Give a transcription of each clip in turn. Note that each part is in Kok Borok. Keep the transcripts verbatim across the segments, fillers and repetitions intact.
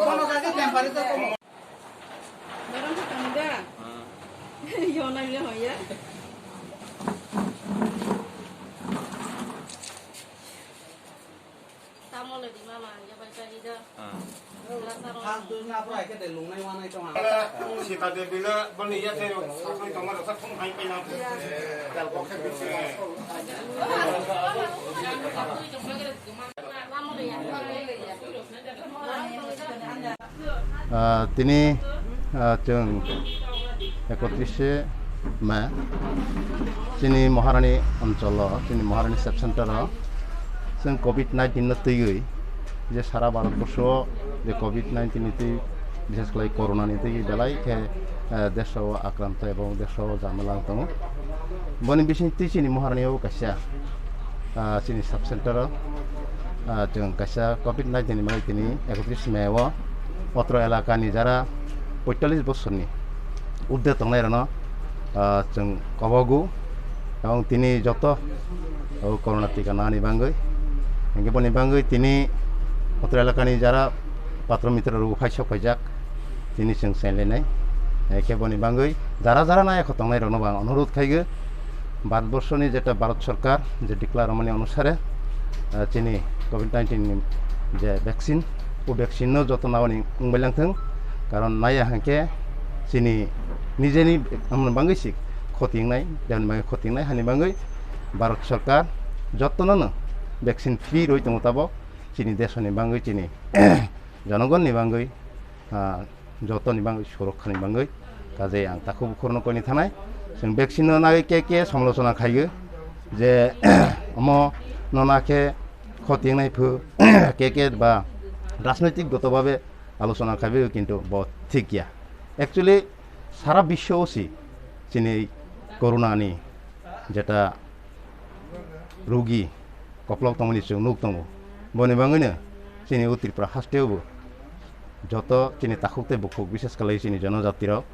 Dorong khe tong da? Yo, nang le hoya. Tamo le di mama, ya bai bai da. Sita Devi le bani ya te sakoi tongma rok thum hai pai na. Ah, tini, ah, chwng ekotrishe May chini Maharani anchalo, chini Maharani sub center o chwng covid nineteen no twiwi je sara Bharat borsho je covid nineteen ni twi, bishes khlai corona ni twi belai khe, ah, desho akranto ebong desho jamala wng tongo. Boni bising twi chini Maharani o kaisa, ah, chini sub center o, ah, chwng kaisa covid nineteen ni mai tini ekotris May o otro elaka ni jara poitallis bosor ni urde tongnai rano, ah, chwng kobogo, ebong tini joto o corona tika nani bangwi, hingke boni bangwi tini otro elaka ni jara patro mitro rok phai sok phaijak, tini chwng chenlainai. Hingke boni bangwi jara jara nai kho tongnai rokno bo ang onurodh khaigwi, Bharat borsho ni jeta Bharat Sarkar je declare romani onusare, ah, chini covid nineteen ni je vaccine, o vaccine no joto naoni wngbai langthwng, karon naiya hwnkhe chini nijeni amoni bangwi si khoti wngnai, dehani bangwi khoti wngnai, hani bangwi Bharat Sarkar jotono no vaccine free rwi tongo tabok chini desoni bangwi, chini jonogonni bangwi, ah, jotoni bangwi, surokkha ni bangwi, kaje ang takhuk bukhurno koini thanai. Chwng vaccine no nai ke ke somalochona khaio je omo no na khe khoti wngnai phu ke ke ba rajnoitik goto babe alochona khaibai, kintu bo thik ya. Actually, sara biswo o si chini corona ni jeta rugi koplok tongmani chwng nuk tongo. Boni bangwino chini o Tripura hasteo bo joto chini takhuk tei bukhuk, bishes khlai chini jonojati rok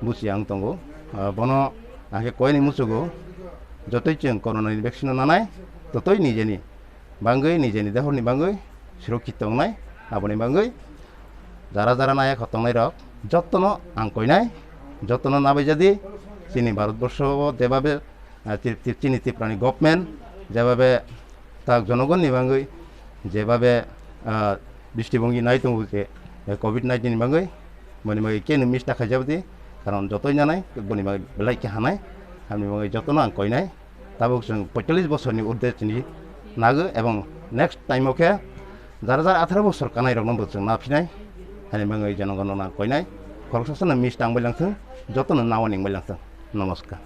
buchi ang tongo. Ah, bono ang khe koini muchugo, jotoi chwng corona ni vaccine no nanai, totoi nijeni bangwi, nijeni dehorni bangwi surokkit tongnai, aboni bangwi jara jara naiya kho tongnai rok jotono ang koinai, jotono nabai jadi chini Bharat borsho o jebabe, ah, ti-, ti-, chini Tripura ni government jebabe tak jonogonni bangwi jebabe, ah, drishtibongi nai tongo je, eh, covid nineteen ni bangwi, boni bangwi kenu miss ta khaijak di, karon jotoi nanai, boni bangwi belai khe hanai, hamni bangwi jotono ang koinai. Tabuk chwng poitallis bosorni urde chini nago, ebong next time o khe jara jara atharo bosor kanai rokno bo chwng naphinai, hani bangwi jonogono nang koinai, khoroksa sano miss tangbai langthwng, jotono nawa ningbai langthwng. Namaskar.